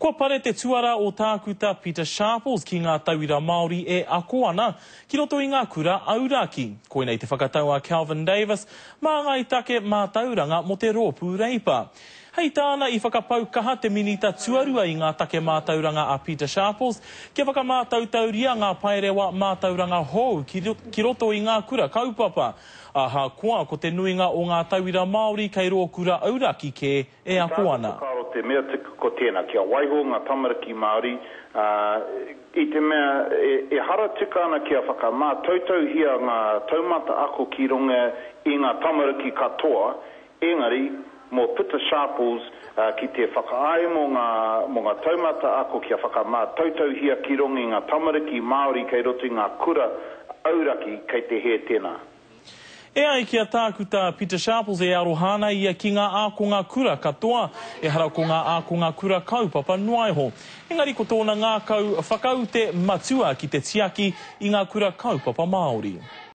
Kua pare te tuara o Tākuta Pita Sharples ki ngā tauira Māori e ako ana ki roto i ngā kura auraki. Koinei te whakatau a Kelvin Davis, māngai take mātauranga mō te Rōpū Reipa. Hei tāna i whakapau kaha te Minita Tuarua i ngā take mātauranga a Pita Sharples kia whakamātautauria ngā paerewa mātauranga hou ki roto i ngā kura kaupapa. Ahakoa ko te nuinga o ngā tauira Māori kei rō kura auraki kē e Ki ako tāku ana. whakaaro te mea tika ko tēnā, kia waiho ngā tamariki Māori, ā, i te mea ehara tika ana kia whakamātautauhia ngā taumata ako ki runga i ngā tamariki katoa, engari mō Pita Sharples ki te whakaae mō ngā, mō ngā taumata ako kia whakamātautauhia ki runga i ngā tamariki Māori kei roto i ngā kura auraki kei te hē tēnā. E ai ki a Tākuta Pita Sharples e aroha ana ia ki ngā ākonga kura katoa, ehara ko ngā ākonga kura kaupapa noa iho. Engari ko tōna ngākau whakaute matua ki te tiaki i ngā kura kaupapa Māori.